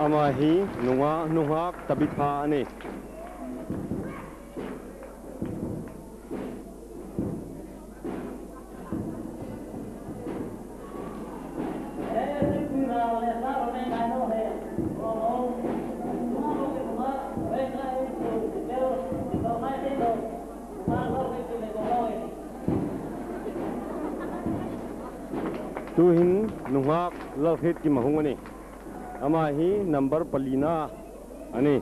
Ama hi nunga nungak tabitha ani. Tuhin nungak lalhit ki mahung ani. Ama hi number palina ani.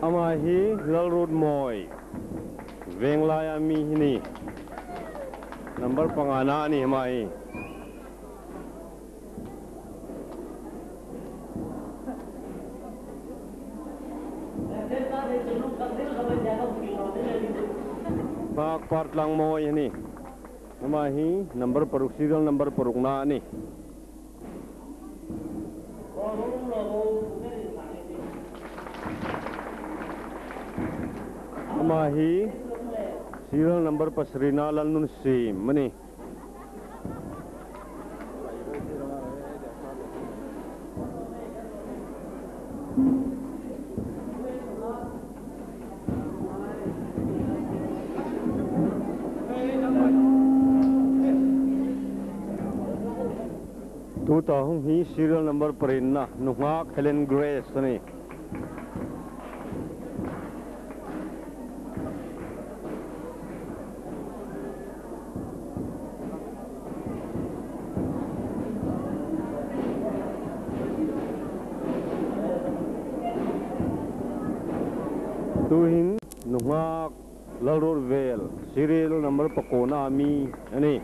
Ama hi lalrut moi venglaya mi hini number pangana ani hamai. Pak partlang moi hini ama hi number paruk serial number paruk na ani. Ama hi serial number pasrina lalnun sim mani. Tu ta hung hi serial number parinna nungak Helen Grace ani. Tuhin nungak lalror vel serial number pakona ami ani.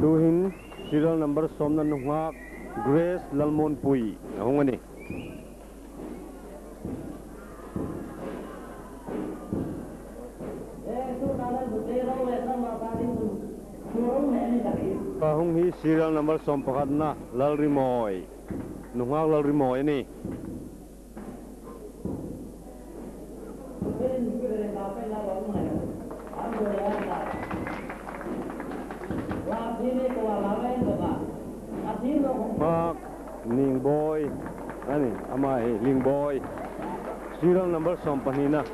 Tuhin serial number somna nungak Grace Lalmon Pui ahungani. Pahung hi serial number sompakatna Lalrimoy nungak Lalrimoy ani. Mark Ning Boy ani ama hi Ling Boy serial number sompanina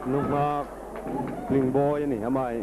nungak Ling Boy ani ama hi.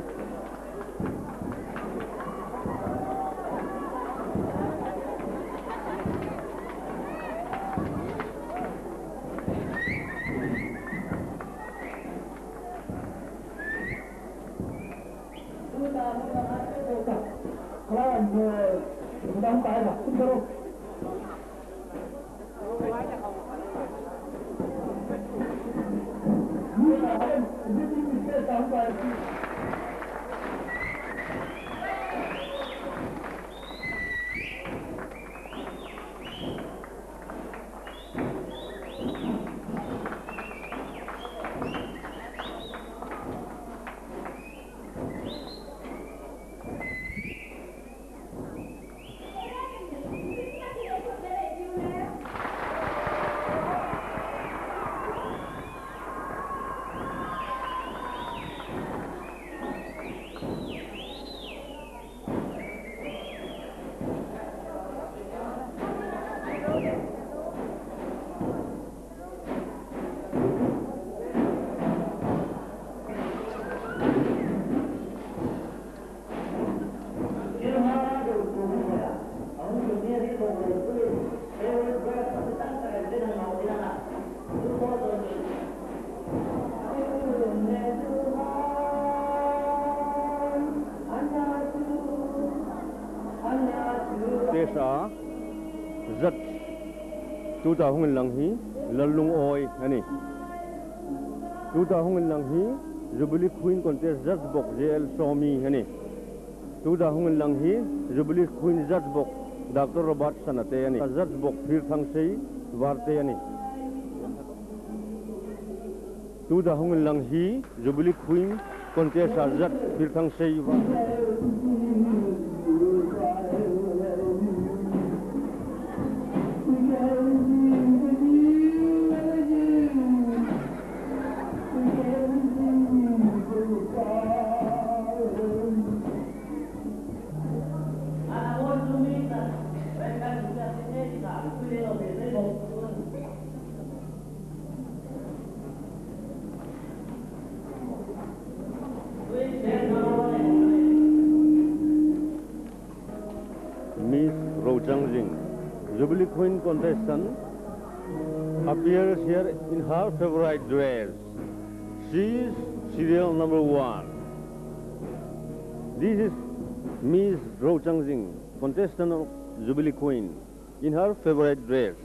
Tesa zat tu ta hungin lang hi lalung oi ani tu ta hungin lang hi Jubilee Queen contest judge bok JL Somi ani tu ta hungin lang hi Jubilee Queen judge bok Dr. Robert Sanate ani judge bok phir thang sei warte ani tu ta hungin lang hi Jubilee Queen contest judge phir thang sei wa Miss Rojangjing, Jubilee Queen contestant, appears here in her favorite dress. She is serial number 1. This is Miss Rojangjing, contestant of Jubilee Queen, in her favorite dress.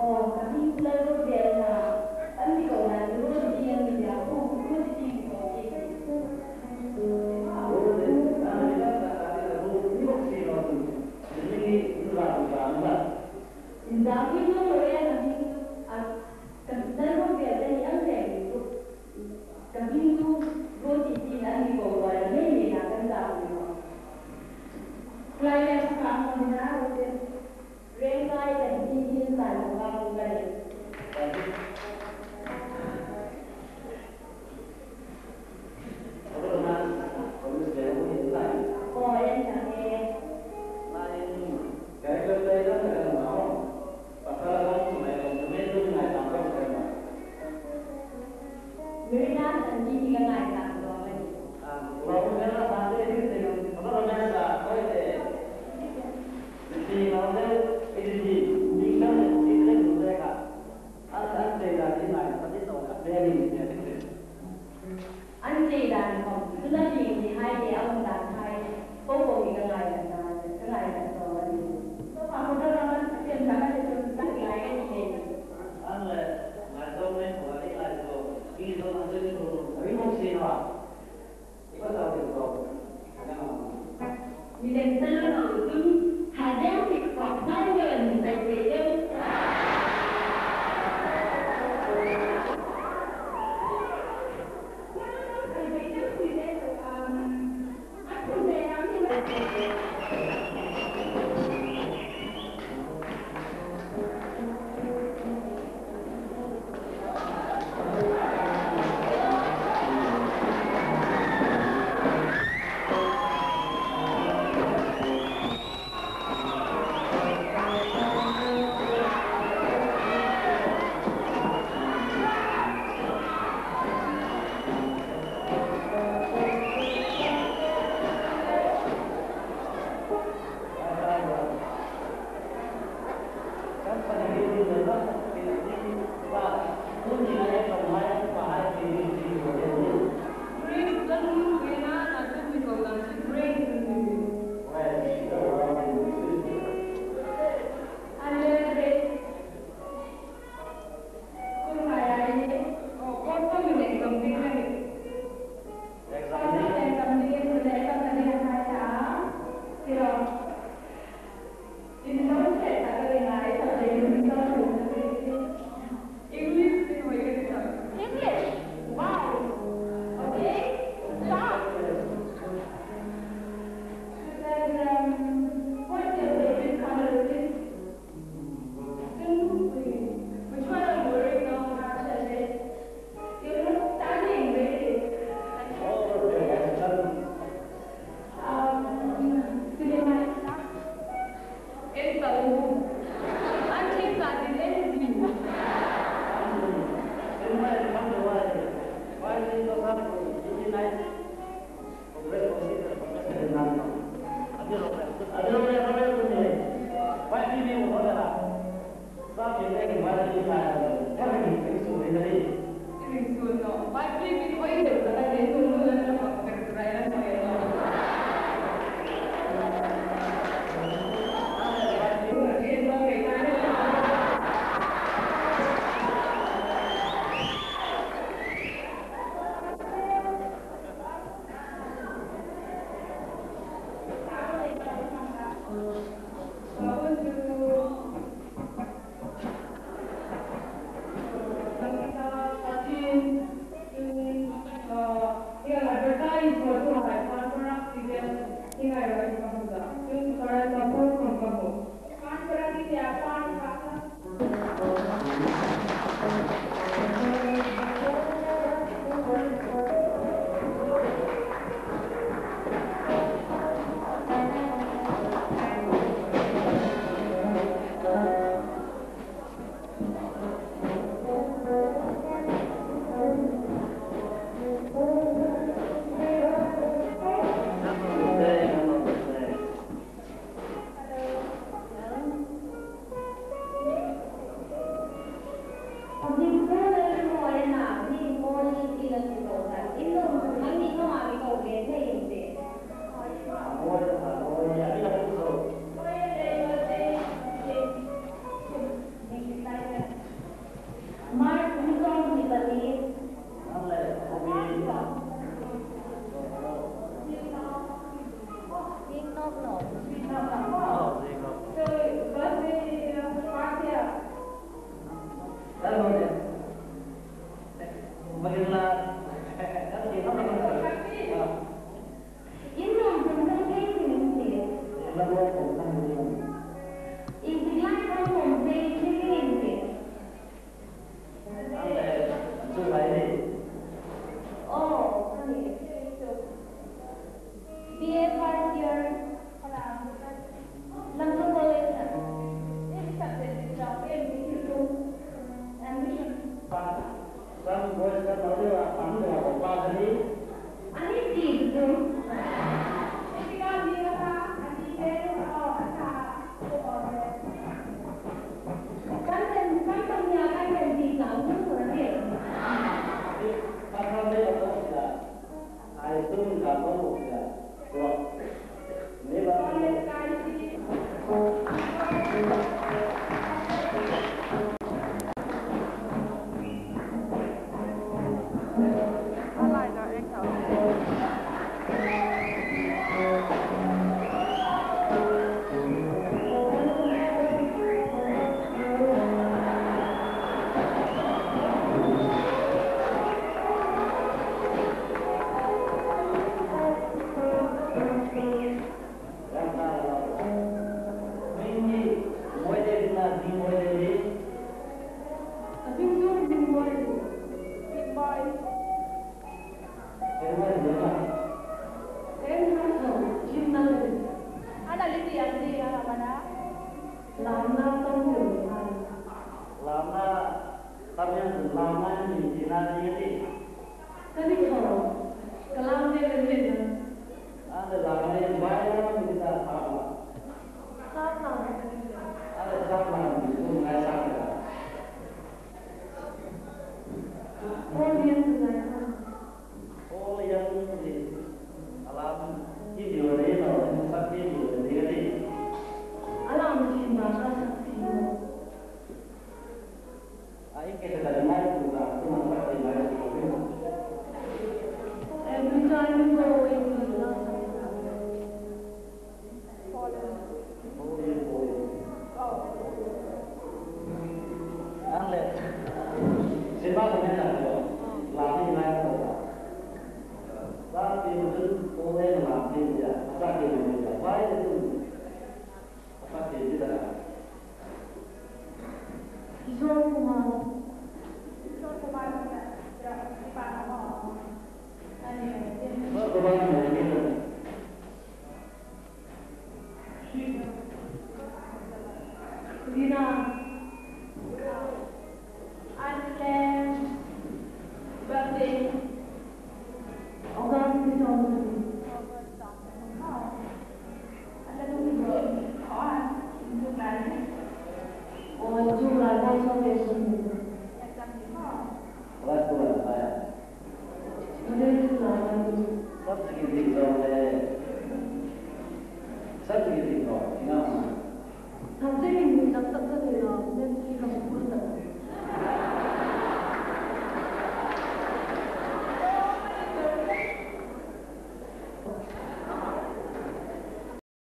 Aw, ka hming chu Lalruatliana an ti ko nain Ruatdiki an ni a, Ruatdiki ti ko chi ka ni. Inzahpui dawn lo e, ka hming chu a ka Lalruatliana ni ang reng chu ka hming chu Ruatdiki an ti ko rual a mai mai ah kan zahpui lo. Khulai leh khawkah a hmuh ni na Ruatdiki. Rengkai kan tih hi zan lo vang ka ni. Aw en chang e. Marina san tih hi ka ngaisang zawng a ni.